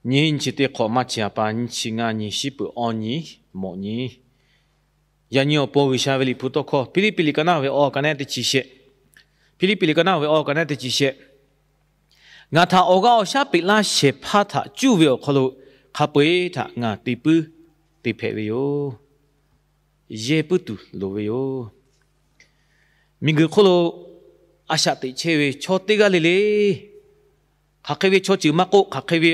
Nyiˇ nyi chi teˇ hk'awꞈ maˇ chi a pa nyiˇ chi ngaˇ nyi shiˉ peuˬ awˇ nyi mawꞈ nyi. Yaꞈ nyi awˬ pon G'uiˬsha ve Liꞈ hpu tawˇ hkawˇ Hpiˇliˇpiˆ liꞈ ka naˆ ve awˬ ka naˆ teˇ chi shehˆ. Hpiˇliˇpiˆ liꞈ ka naˆ ve awˬ ka naˆ teˇ chi shehˆ. Ngaˬ htaꞈ awˬ g'aˇ awˬ shaˉ peꞈ laˇ shehˍ hpaˇ htaꞈ cuˇ ve awˬ hk'aw lo hk'a peu-eˬ htaꞈ ngaˬ te puiˉ te hpehꞈ ve yoˬ. Yehˇ puiˉ tuˬ loˍ ve yoˬ. Miˬguiˬ hk'oˆ lo a shaꞈ teꞈ chehˇ ve chaw teˇ g'aˇ le le, hk'aˬ hk'e ve chaw ceuˬ maˇ k'oˆ, hk'aˬ hk'e ve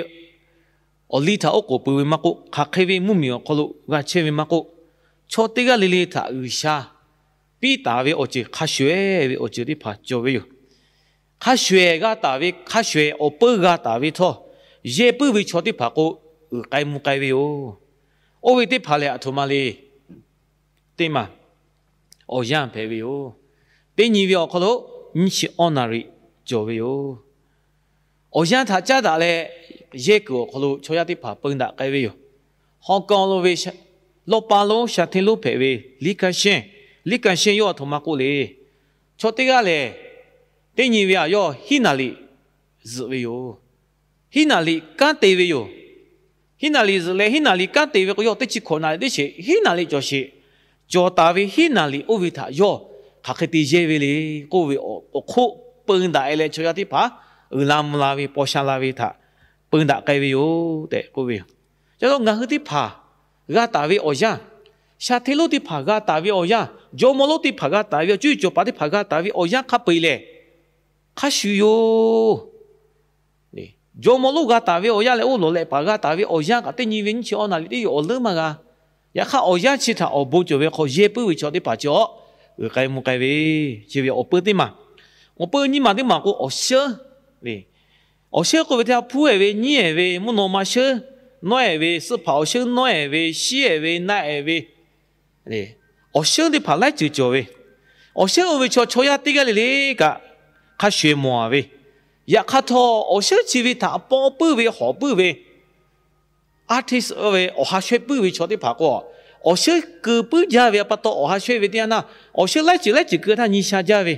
awˬ liˇ htaꞈ oˉ k'oˍ pui ve maˇ k'oˆ, hk'aˬ hk'e ve mvuhˇmiˬ awˬ hk'aw lo g'a chehˇ ve maˇ k'oˆ, chaw teˇ g'aˇ le le htaꞈ G'uiˬsha piˇ taˍ ve awˬ ceuˬ hk'a shuˍ-ehˍ ve awˬ ceuˬ teˇ hpaˍ cawˬ ve yoˬ. Hk'a shuˍ-ehˍ g'a taˍ ve, hk'a shuˍ-ehˍ awˬ peuˇ g'a taˍ ve htawˇ, yehˇ puiˉ ve chaw teˇ hpaˍ k'o, uiˍ k'ai mvuh k'ai ve yoˬ. Oˇ ve teˇ hpaˍ lehˬ, aˬ htoꞈ ma le. Teˇ maˬ, awˬ yanˇ hpehꞈ ve yoˬ. Teˇ nyi ve awˬ hk'aw lo nyiˇ chi awˇ naˍ riˍ cawˬ ve yoˬ. Awˬ yanˇ htaꞈ caˉ daꞈ leh, yehˇ kuiˬ awˬ hk'aw lo chaw yaˇ teˇ hpaˍ peun daꞈ k'ai ve yoˬ. Hawˇ kawˇ lo ve, lawˇ pa lonˉ sha hteˇ lonˉ hpehꞈ ve Liˇ kaˇ shehnˇ, Liˇ kaˇ shehnˇ yawˇ aˬ htoꞈ ma k'oˆ le. Chaw teˇ g'aˇ lehˬ, teˇ nyi ve aꞈ yawˇ hiˉ naˍ liꞈ zuhꞈ ve yoˬ. Hiˉ naˍ liꞈ kanˉ te ve yoˬ. Hiˉ naˍ liꞈ zuhꞈ leh, hiˉ naˍ liꞈ kanˉ te ve k'o, yawˇ teˇ chi hkawꞈ naˍ liꞈ teˇ sheˍ hiˉ naˍ liꞈ cawˬ sheˍ. Cawˬ taˍ ve hiˉ naˍ liꞈ oˇ ve htaꞈ yawˇ hk'aˬ hk'e te yehˇ ve le k'oˆ ve awˬ hk'oˆ peun daꞈ e leh, chaw yaˇ teˇ hpaˍ uiˍ la mvuh la ve, paw sha la ve htaꞈ peun daꞈ k'ai ve yoˬ tehꞈ k'oˆ ve yoˬ. Ca lo ngaˬ hui teˇ hpaˍ g'a taˍ ve awˬ yanˇ, sha hteˇ lonˉ teˇ hpaˍ g'a taˍ ve awˬ yanˇ, jawˇmawˇ lonˉ teˇ hpaˍ g'a taˍ ve, awˬ cuˇ cawˬ paˍ teˇ hpaˍ g'a taˍ ve awˬ yanˇ hk'a peu-eˬ lehˬ, hk'a shuˍ yoˬ. Jawˇmawˇ lonˉ g'a taˍ ve awˬ yanˇ leh, oˇ lawˬ lehꞈ paˍ g'a taˍ ve awˬ yanˇ kaꞈ teˇ nyi ve nyiˇ chi awˇ naˍ liꞈ teˇ yoˬ awˬ leuˉ maˇ g'a. Yaꞈ hk'aˇ, awˬ yanˇ chi htaꞈ awˬ bon cawˬ ve hk'aw yehˇ puiˉ ve chaw teˇ hpaˍ chi awˬ uiˍ k'ai mvuh k'ai ve, chi ve awˬ peuˇ teˇ maˬ. Awˬ peuˇ nyiˇ maˬ teˇ maˬ k'o, awˬ shehnˉ le. Awˬ shehnˉ k'oˆ ve teˇ yanˇ, hpuˉ-ehˍ ve, nyiˉ-ehˍ ve, mvuhˇ naw ma shehnˉ nawˉ-ehˍ ve, suhˆ hpaꞈ awˬ shehnˉ nawˉ-ehˍ ve, shiˉ-ehˍ ve, na-ehˍ ve, awˬ shehnˉ teˇ hpaˍ laiˉ ceuˬ cawˬ ve. Awˬ shehnˉ oˇ ve chaw, chaw yaˇ teˇ g'aˇ le le kaꞈ hk'a shuˍ-ehˍ mawˬ-a ve. Yaꞈ hk'aˇ htawˇ, awˬ shehnˉ chi ve htaꞈ paw puiˉ ve, hawˍ puiˉ ve, artist oˇ ve awˬ ha shawehˇ puiˉ ve chaw teˇ hpaˍ k'o, awˬ shehnˉ keu puiˉ jaˇ ve pa taw, awˬ ha shawehˇ ve teˇ yanˇ naˇ, awˬ shehnˉ laiˉ ceuˬ laiˉ ceuˬ keu htaˇ nyi sha jaˇ ve.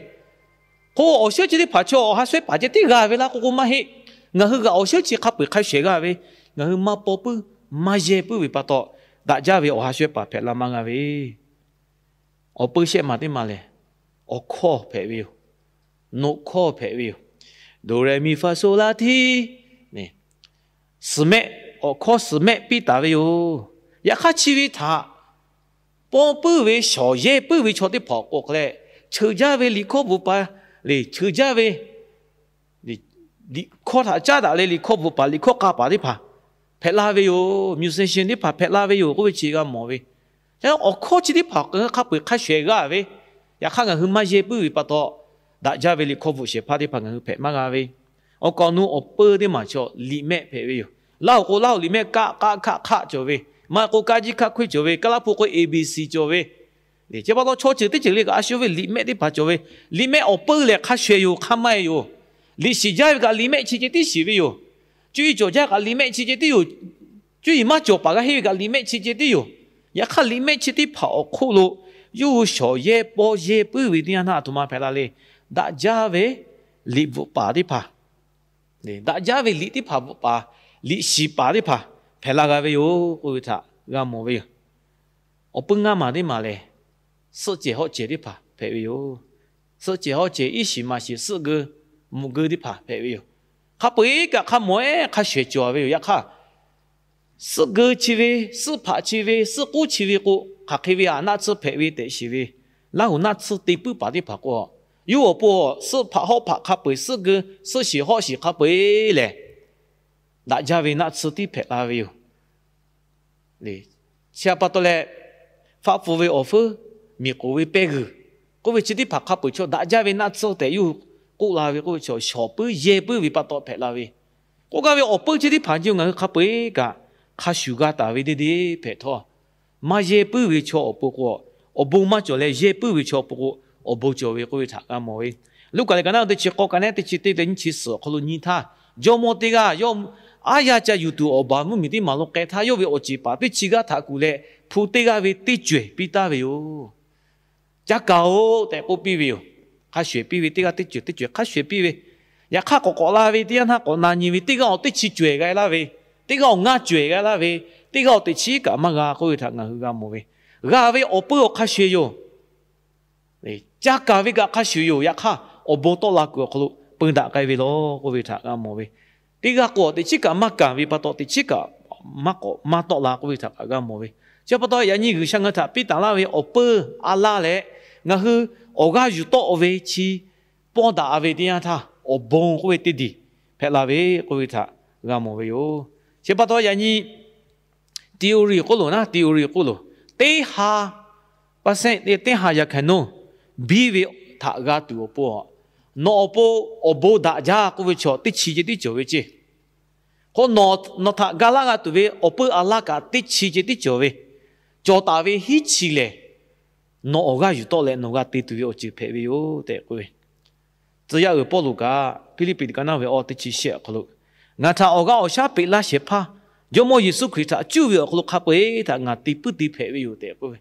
K'o, awˬ shehnˉ chi teˇ hpaˍ chaw awˬ ha shawehˇ paˍ ceh tiˉ g'a ve laˇ k'oˆ k'o maˇ heˆ. Ngaˬ hui g'aꞈ awˬ shehnˉ chi hk'a peu-eˬ hk'a shuˍ-ehˍ g'a ve, ngaˬ hui maˇ paw puiˉ, maˇ yehˇ puiˉ ve pa taw, daꞈ jaˇ ve awˬ ha shawehˇ paˍ hpehꞈ la maˇ g'a ve. Awˬ peuˇ shehˆ maˬ teˇ maˬ lehˬ, awˬ hkawˇ hpehꞈ ve yoˬ. Noꞈ hkawˇ hpehꞈ ve yoˬ. Do re mi fa so la ti, suhˍ mehˆ, awˬ hkawˇ suhˍ mehˆ piˇ taˍ ve yoˬ. Yaꞈ hk'aˇ, chi ve htaꞈ paw puiˉ ve, shawˍ yehˇ puiˉ ve chaw teˇ hpaˍ awˬ k'o hk'a leh, cheuˬ jaˇ ve liꞈ hkawˇ bvuhꞈ paˍ le, cheuˬ jaˇ ve liꞈ hkawˇ htaꞈ caˉ daꞈ leh liꞈ hkawˇ bvuhꞈ paˍ, liꞈ hkawˇ k'a paˍ teˇ hpaˍ hpehꞈ la ve yoˬ. Musician teˇ hpaˍ hpehꞈ la ve yoˬ k'oˆ ve chi g'a mawˬ ve. Awˬ hkawˇ chi teˇ hpaˍ hk'a peu-eˬ hk'a shuˍ-ehˍ g'a ve. Yaꞈ hk'aˇ, ngaˬ hui maˇ yehˇ puiˉ ve pa taw, daꞈ jaˇ ve liꞈ hkawˇ bvuhꞈ shehˍ hpaˇ teˇ hpaˍ ngaˬ hui hpehꞈ maˇ g'a ve. Awˬ kaˍ awˬ nu awˬ peuˇ teˇ maˬ chaw liꞈ mehˆ hpehꞈ ve yoˬ. Laˇ hoꞈ k'o, Laˇ hoꞈ liꞈ mehˆ kaˆ kaˆ hkaˆ hkaˆ cawˬ ve. Maˇ heˆ k'o, kaˆ jiˆ hkaˆ hkuiˇ cawˬ ve. Kaˇ laˇ hpu k'o, A B C cawˬ ve. Chi pa taw, chaw ceuˬ teˇ ceuˬ le kaꞈ a shu ve liꞈ mehˆ teˇ hpaˍ cawˬ ve. Liꞈ mehˆ awˬ peuˇ lehˬ hk'a shuˍ-ehˍ yoˬ, hk'a maˇ-ehˍ yoˬ. Liꞈ shiˍ jaˇ ve kaꞈ liꞈ mehˆ chi ceh tiˉ shiˍ ve yoˬ. Cuˇ yiˍ cawˬ jaˇ kaꞈ liꞈ mehˆ chi ceh tiˉ yoˬ. Cuˇ yiˍ maˇ cawˬ paˍ g'a henˇ ve kaꞈ liꞈ mehˆ chi ceh tiˉ yoˬ. Yaꞈ hk'aˇ, liꞈ mehˆ chi teˇ hpaˍ awˬ hk'oˆ lo yawˇ hui shawˍ yehˇ paw yehˇ puiˉ ve teˇ yanˇ htaˇ, aˬ htoꞈ ma hpehꞈ la le. Daꞈ jaˇ ve liꞈ bvuhꞈ paˍ teˇ hpaˍ, daꞈ jaˇ ve liꞈ teˇ hpaˍ bvuhꞈ paˍ, liꞈ shiˍ paˍ teˇ hpaˍ hpehꞈ la g'a ve yoˬ k'oˆ ve htaꞈ g'a mawˬ ve yoˬ. Awˬ peuˇ ngaˇ maˬ teˇ maˬ lehˬ, suhˆ cehˬ hawˆ cehˬ teˇ hpaˍ hpehꞈ ve yoˬ. Suhˆ cehˬ hawˆ cehˬ, iˉ shiˍ maˍ shiˍ, suhˆ geu mvuhꞈ geu teˇ hpaˍ hpehꞈ ve yoˬ. Hk'a peu-eˬ kaꞈ hk'a mawˬ-ehˉ hk'a shuˍ-ehˍ cawˬ ve yoˬ. Yaꞈ hk'aˇ, suhˆ geu chi ve, suhˆ hpaꞈ chi ve, suhˆ k'uˉ chi ve k'o, hk'aˬ hk'e ve aꞈ naˆ tsuhˇ hpehꞈ ve tehꞈ shiˍ ve, Laˇ hoꞈ naˆ tsuhˇ te puiˉ paˍ teˇ hpaˍ k'o, yawˇ awˬ pon suhˆ hpaꞈ hawˆ hpaꞈ hk'a peu-eˬ, suhˆ geu, suhˆ shiˍ hawˆ shiˍ hk'a peu-eˬ lehˬ, daꞈ jaˇ ve naˆ tsuhˇ tiˉ hpehꞈ la ve yoˬ. Chi htaꞈ pa taw leh, faˆ pfuh ve awˬ fuiˉ, miˬ k'oˍ ve pehˇ g'uiˬ, k'oˆ ve chi teˇ hpaˍ hk'a peu-eˬ chaw daꞈ jaˇ ve naˆ tsuhˇ tehꞈ yawˇ hui k'oˆ la ve k'oˆ ve chaw, shawˍ puiˉ yehˇ puiˉ ve pa taw hpehꞈ la ve. K'oˆ gaˇ ve awˬ peuˇ chi teˇ hpaˍ nyi ngaˬ hui hk'a peu-eˬ kaꞈ hk'a shuˍ g'a taˍ ve deˇ deˇ hpehꞈ htawˇ, maˇ yehˇ puiˉ ve chaw awˬ pon k'o, awˬ bon maˇ cawˬ leh, yehˇ puiˉ ve chaw awˬ pon k'o, awˬ bon cawˬ ve k'oˆ ve htaꞈ g'a mawˬ ve. Luˉkaꞈ liꞈ ka naˆ teˇ chi k'awˇ, ka naˆ teˇ chi teˇ leh nyiˇ chi suhˍ awˬ hk'aw lo nyi htaˇ, jawˇmawˇ teˇ g'aˇ yawˇ aˉ yaˇ ca yuˬ tuˬ awˬ baˬ mvuhˇmiˬ teˇ maˬ lo k'ai htaˇ, yawˇ ve awˬ ceˬ paˍ teˇ chi g'aˇ htaꞈ kuˬ leh, hpu teˇ g'aˇ ve teˇ cawehˬ piˇ taˍ ve yoˬ. Ca kaˍ-oꞈ tehꞈ k'oˆ piˇ ve yoˬ. Hk'a shuˍ-ehˍ piˇ ve, teˇ g'aˇ teˇ cawehˬ teˇ cawehˬ hk'a shuˍ-ehˍ piˇ ve. Yaꞈ hk'aˇ, k'awꞈ k'awꞈ la ve teˇ yanˇ htaˇ k'awꞈ na nyi ve, teˇ g'aˇ awˬ teˇ chi cawehˬ g'a laˇ ve, Teˇ g'aˇ awˬ ngaˇ cawehˬ g'a laˇ ve, teˇ g'aˇ awˬ teꞈ chiˉ kaꞈ maˇ g'a k'oˆ ve htaꞈ ngaˬ hui g'a mawˬ ve. G'a ve awˬ peu awˬ hk'a shuˍ yoˬ. Ca kaˍ ve kaꞈ hk'a shuˍ yoˬ. Yaꞈ hk'aˇ, awˬ bon tawˆ la kuiˬ awˬ hk'aw lo peu daꞈ k'ai ve law k'oˆ ve htaꞈ g'a mawˬ ve. Teˇ g'aˇ k'o, teꞈ chiˉ kaꞈ maˇ kaˍ ve pa taw, teˇ chiˉ kaꞈ maˇ k'awꞈ maˇ tawˆ la k'oˆ ve htaꞈ kaꞈ g'a mawˬ ve. Chi pa taw, yaꞈ nyi G'uiˬsha ngaˬ hui htaꞈ piˇ taˍ laˇ ve awˬ peu a laˇ leh, ngaˬ hui awˬ g'aˇ yuˬ tawˆ ve chi pawˇ daꞈ ve teˇ yanˇ htaˇ, awˬ bon k'oˆ ve teˇ diˬ hpehꞈ la ve k'oˆ ve htaꞈ g'a mawˬ ve yoˬ. Chi pa taw, yaꞈ nyi theory k'oˆ loˬ naˉ, theory k'oˆ loˬ, teˇ ha pa sehˆ, teˇ ha yaꞈ hkaˍ nawˇ biˇ ve htaꞈ g'a tuˬ awˬ pon, nawˬ awˬ pon awˬ bon daꞈ jaˇ k'oˆ ve chaw teˇ chi ceh tiˉ cawˬ ve ceˇ. K'o, nawˬ htaꞈ ga laˇ g'a tuˬ ve awˬ peu a laˇ kaꞈ teˇ chi ceh tiˉ cawˬ ve, cawˬ taˍ ve hiˉ chi lehˬ, nawˬ awˬ g'aˇ yuˬ tawˆ leh nawˬ g'a te tuˬ ve awˬ ceuˬ hpehꞈ ve yoˬ tehꞈ k'oˆ ve. Tcuh yaˇ uiˍ Pawˇluꞈ kaꞈ Hpiˇliˇpiˆ liꞈ ka naˇ ve awˬ teˇ chi shehˆ awˬ hk'aw lo, ngaˬ htaꞈ awˬ g'aˇ awˬ shaˉ peꞈ laˇ shehˍ hpaˇ Jawˇmawˇ Yeˍsuˆ Hkriꞈ htaꞈ cuˇ ve awˬ hk'aw lo hk'a peu-eˬ htaꞈ ngaˬ te puiˉ te hpehꞈ ve yoˬ tehꞈ k'oˆ ve.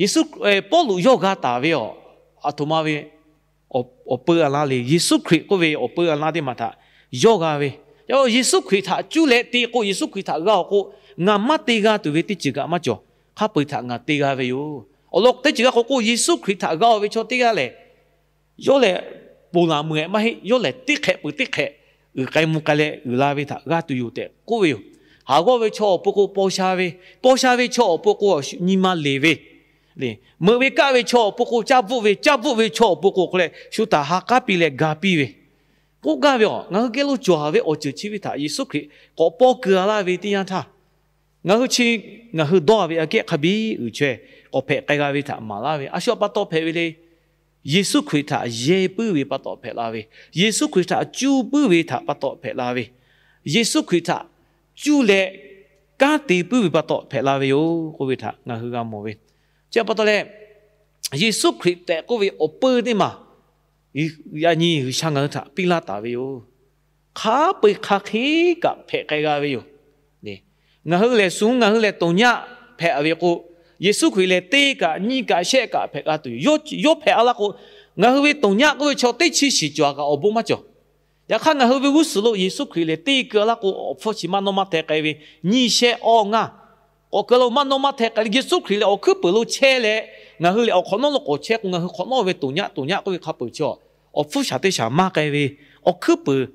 Yeˍsuˆ, Pawˇluꞈ yawˇ g'a taˍ ve aˬ, aˬ htoꞈ ma ve awˬ peu a laˇ le. Yeˍsuˆ Hkriꞈ k'oˆ ve awˬ peu a laˇ teˇ maˬ htaꞈ yawˇ g'a ve. Yeˍsuˆ Hkriꞈ htaꞈ cuˇ leh te k'o, Yeˍsuˆ Hkriꞈ htaꞈ g'a awˬ k'o, ngaˬ maˇ te g'a tuˬ ve teˇ ceuˬ kaꞈ maˇ cawˬ. Hk'a peu-eˬ htaꞈ ngaˬ te g'a ve yoˬ. Awˬ lawn teˇ ceuˬ g'a k'oˆ k'o, Yeˍsuˆ Hkriꞈ htaꞈ g'a ve chaw teˇ g'aˇ lehˬ, yawˇ lehˬ ponˬ laˬ meuˬ-eˬ maˇ heˆ. Yawˇ lehˬ teˇ hk'ehꞈ peuˬ teˇ hk'ehꞈ uiˍ k'ai mvuh k'ai leh uiˍ la ve htaꞈ g'a tuˬ yoˬ tehꞈ k'oˆ ve yoˬ. Haˍ g'awˇ ve chaw awˬ pon k'o, paw sha ve, paw sha ve chaw awˬ pon k'o, nyi ma leˬ ve, meuꞈ ve kaˆ ve chaw awˬ pon k'o, caˇ bvuhˆ ve, caˇ bvuhˆ ve chaw awˬ pon k'o, hk'aw leh shu htaꞈ ha k'aˉ piˇ leh ga piˇ ve, k'oˆ gaˇ ve aˬ. Ngaˬ hui geh lo cawˬ ve awˬ ceuˬ chi ve htaꞈ Yeˍsuˆ Hkriꞈ k'awꞈ paw keu a laˇ ve teˇ yanˇ htaˇ, ngaˬ hui chi, ngaˬ hui dawˇ ve aꞈ kehˉ hk'a biˇ uiˍ chaweh k'awꞈ hpehꞈ k'ai g'a ve htaꞈ maˍ laˇ ve, a shu pa taw hpehꞈ ve le. Yeˍsuˆ Hkriꞈ htaꞈ yehˇ puiˉ ve pa taw hpehꞈ la ve, Yeˍsuˆ Hkriꞈ htaꞈ cuˇ puiˉ ve htaꞈ pa taw hpehꞈ la ve, Yeˍsuˆ Hkriꞈ htaꞈ cuˇ leh kanˉ te puiˉ ve pa taw hpehꞈ la ve yoˬ k'oˆ ve htaꞈ ngaˬ hui g'a mawˬ ve. Chi pa taw leh, Yeˍsuˆ Hkriꞈ tehꞈ k'oˆ ve awˬ peu teˇ maˬ yaꞈ nyi G'uiˬsha ngaˬ hui htaꞈ piˇ laˇ taˍ ve yoˬ. Hk'a peu-eˬ hk'a hk'e kaꞈ hpehꞈ k'ai g'a ve yoˬ. Ngaˬ hui lehˬ, suh ngaˬ hui lehˬ toˬ nyaˆ hpehꞈ ve k'o, Yeˍsuˆ Hkriꞈ lehˬ teˇ kaꞈ nyiˇ kaꞈ shehˆ kaꞈ hpehꞈ g'a tuˬ yoˬ. Yawˇ hpehꞈ a laˇ k'o, ngaˬ hui ve toˬ nyaˆ k'oˆ ve chaw teˇ chi shiˍ cawˬ kaꞈ awˬ bon maˇ cawˬ. Yaꞈ hk'aˇ, ngaˬ hui ve g'uˇ suhˍ lo Yeˍsuˆ Hkriꞈ lehˬ teˇ keu a laˇ k'o, awˬ hpfuhˇ chi maˇ nawˇ maˇ hteh k'ai ve, nyiˇ shehˆ awˇ ngaˇ k'awꞈ keu lo maˇ nawˇ maˇ hteh k'ai leh, Yeˍsuˆ Hkriꞈ lehˬ awˬ hkuiˉ peuˍ lo chehˇ leh, ngaˬ hui lehˬ awˬ hk'awꞈ nawˉ lo k'awꞈ chehˇ k'o, ngaˬ hui hk'awꞈ nawˉ ve toˬ nyaˆ, toˬ nyaˆ k'oˆ ve hk'a peuˬ chi awˬ hpfuhˇ shaˍ teˇ shaˍ maˇ k'ai ve, awˬ hkuiˉ peuˍ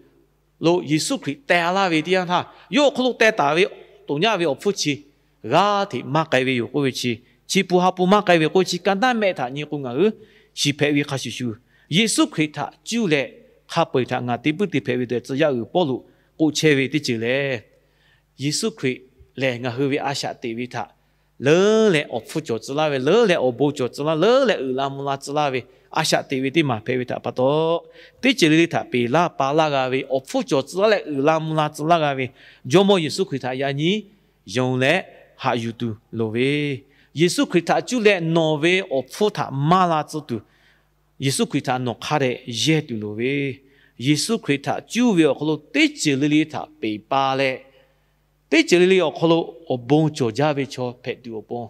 lo Yeˍsuˆ Hkriꞈ teh laˇ ve teˇ yanˇ htaˇ, yawˇ awˬ hk'aw lo teh taˍ ve toˬ nyaˆ ve awˬ hpfuhˇ chi g'aˇ hteꞈ maˇ k'ai ve yoˬ k'oˆ ve chi, chi pun ha pun maˇ k'ai ve k'oˆ ve chi ka naˉ mehˆ htaꞈ nyi k'o, ngaˬ hui shiˍ hpehꞈ ve hk'a shuˍ shuˍ, Yeˍsuˆ Hkriꞈ htaꞈ cuˇ leh hk'a peu-eˬ htaꞈ ngaˬ te puiˉ te hpehꞈ ve tehꞈ tcuh yaˇ uiˍ Pawˇluꞈ k'oˆ chehˇ ve teˇ ceuˬ lehˬ, Yeˍsuˆ Hkriꞈ lehˬ ngaˬ hui ve a shaꞈ teꞈ ve htaꞈ leuˉ leh awˬ hpfuhˇ cawˬ tcuh laˇ ve, leuˉ leh awˬ bon cawˬ tcuh laˇ, leuˉ leh uiˍ la mvuh la tcuh laˇ ve a shaꞈ teꞈ ve teˇ maˬ hpehꞈ ve htaꞈ pa taw, teˇ ceuˬ le le htaꞈ peꞈ laˇ pa laˇ g'a ve, awˬ hpfuhˇ cawˬ tcuh laˇ leh uiˍ la mvuh la tcuh laˇ g'a ve Jawˇmawˇ Yeˍsuˆ Hkriꞈ htaꞈ yaꞈ nyi yonˍ leh haꞈ yuˬ tuˬ loˍ ve, Yeˍsuˆ Hkriꞈ htaꞈ cuˇ leh nawˬ ve awˬ hpfuhˇ htaꞈ maˇ la tcuh tuˬ, Yeˍsuˆ Hkriꞈ htaꞈ nawˬ hk'a dehꞈ yehˇ tuˬ loˍ ve, Yeˍsuˆ Hkriꞈ htaꞈ cuˇ ve awˬ hk'aw lo teˇ ceuˬ le le htaꞈ peꞈ pa leh, teˇ ceuˬ le le awˬ hk'aw lo awˬ bon cawˬ jaˇ ve chaw hpehꞈ tuˬ awˬ pon,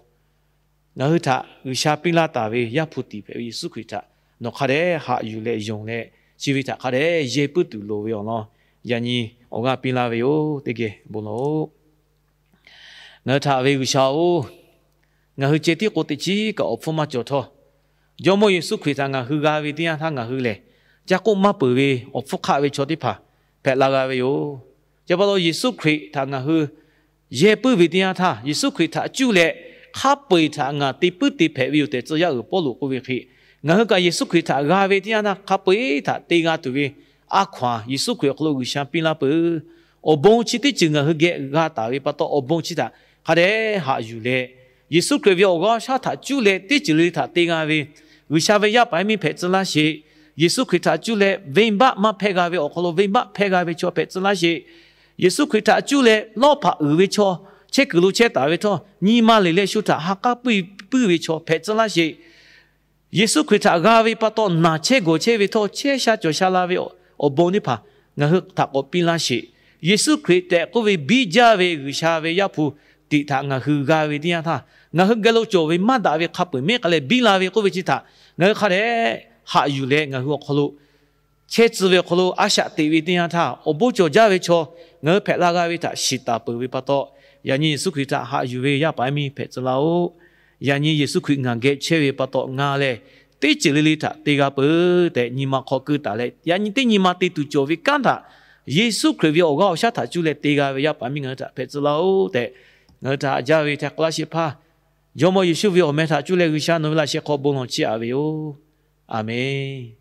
ngaˬ hui htaꞈ G'uiˬsha piˇ laˇ taˍ ve Yaˇ hpu tiˍ hpehꞈ ve Yeˍsuˆ Hkriꞈ htaꞈ nawˬ hk'a dehꞈ haꞈ yuˬ leh yonˍ leh, chi ve htaꞈ hk'a dehꞈ yehˇ puiˉ tuˬ loˍ ve awˬ lawn, yaꞈ nyi awˬ g'aˇ piˇ laˇ ve yoˬ. Teˇ geh bon lawˬ-oˬ. Ngaˬ hui htaꞈ ve G'uiˬsha-oˬ, ngaˬ hui ceh tiˉ k'o teꞈ chiˉ kaꞈ awˬ hpfuhˇ maˇ cawˬ htawˇ, Jawˇmawˇ Yeˍsuˆ Hkriꞈ htaꞈ ngaˬ hui g'a ve teˇ yanˇ htaˇ ngaˬ hui lehˬ, ca k'oˆ maˇ peuˬ ve awˬ hpfuhˇ hk'aˆ ve chaw teˇ hpaˍ hpehꞈ la g'a ve yoˬ. Chi pa taw Yeˍsuˆ Hkriꞈ htaꞈ ngaˬ hui yehˇ puiˉ ve teˇ yanˇ htaˇ, Yeˍsuˆ Hkriꞈ htaꞈ cuˇ leh hk'a peu-eˬ htaꞈ ngaˬ te puiˉ te hpehꞈ ve yoˬ tehꞈ tcuh yaˇ uiˍ Pawˇluꞈ k'oˆ ve hk'e, ngaˬ hui kaꞈ Yeˍsuˆ Hkriꞈ htaꞈ g'a ve teˇ yanˇ htaˇ hk'a peu-eˬ htaꞈ te g'a tuˬ ve a hkaw-anˬ Yeˍsuˆ Hkriꞈ awˬ hk'aw lo G'uiˬsha piˇ laˇ peuˬ. Awˬ bon chi teˇ ceuˬ ngaˬ hui geh g'a taˍ ve pa taw, awˬ bon chi htaꞈ hk'a dehꞈ haꞈ yuˬ leh, Yeˍsuˆ Hkriꞈ ve awˬ g'aˇ awˬ shaˉ htaꞈ cuˇ leh teˇ ceuˬ le le htaꞈ te g'a ve G'uiˬsha ve yaˇ paˍ yaˇ miˇ hpehꞈ tcuh laˇ sheˍ. Yeˍsuˆ Hkriꞈ htaꞈ cuˇ leh venˇbaˆ maˇ hpehˇ g'a ve awˬ hk'aw lo venˇbaˆ hpehˇ g'a ve chaw hpehꞈ tcuh laˇ sheˍ. Yeˍsuˆ Hkriꞈ htaꞈ cuˇ leh lawˇ hpaꞈ uiˍ ve chaw, chehˇ kuiˬ lo chehˇ taˍ ve htawˇ nyi ma leˬ leh shu htaꞈ ha k'aˉ puiˉ ve chaw hpehꞈ tcuh laˇ sheˍ. Yeˍsuˆ Hkriꞈ htaꞈ g'a ve pa taw naˬ chehˇ gawˬ chehˇ ve htawˇ chehˇ sha cawˬ sha la ve awˬ bon teˇ hpaˍ ngaˬ hui htaꞈ k'awꞈ piˇ laˇ sheˍ. Yeˍsuˆ Hkriꞈ tehꞈ k'oˆ ve biˇ jaˇ ve G'uiˬsha ve Yaˇ hpu tiꞈ htaꞈ ngaˬ hui g'a ve teˇ yanˇ htaˇ, ngaˬ hui geh lo cawˬ ve maˇ daꞈ ve hk'a peu-eˬ mehˉ k'ai leh biˇ la ve k'oˆ ve chi htaꞈ ngaˬ hui hk'a dehꞈ haꞈ yuˬ leh ngaˬ hui awˬ hk'aw lo chehˇ tcuh ve awˬ hk'aw lo a shaꞈ teꞈ ve teˇ yanˇ htaˇ, awˬ bon cawˬ jaˇ ve chaw ngaˬ hui hpehꞈ la g'a ve htaꞈ shiˍ taˍ peuˬ ve pa taw, yaꞈ nyi Yeˍsuˆ Hkriꞈ htaꞈ haꞈ yuˬ ve yaˇ paˍ yaˇ miˇ hpehꞈ tcuh laˇ-oˆ. Yaꞈ nyi Yeˍsuˆ Hkriꞈ ngaˬ geh chehˇ ve pa taw, ngaˬ lehˬ teˇ ceuˬ le le htaꞈ te g'a peuˬ tehꞈ nyi ma hk'aw keu taˍ leh, yaꞈ nyi teˇ nyi ma te tuˬ cawˬ ve kanˉ htaꞈ Yeˍsuˆ Hkriꞈ ve awˬ g'aˇ awˬ shaˉ htaꞈ cuˇ leh te g'a ve yaˇ paˍ miˇ ngaˬ hui htaꞈ hpehꞈ tcuh laˇ-oˆ tehꞈ, ngaˬ hui htaꞈ haꞈ jaˇ ve htaꞈ k'awꞈ laˇ shehˍ hpaˇ, Jawˇmawˇ Yeˍsuˆ ve awˬ meh htaꞈ cuˇ leh G'uiˬsha nawˬ ve laꞈ sheh hk'aw bon lawˬ chiˇ aꞈ ve yoˬ. Aˬmenˍ.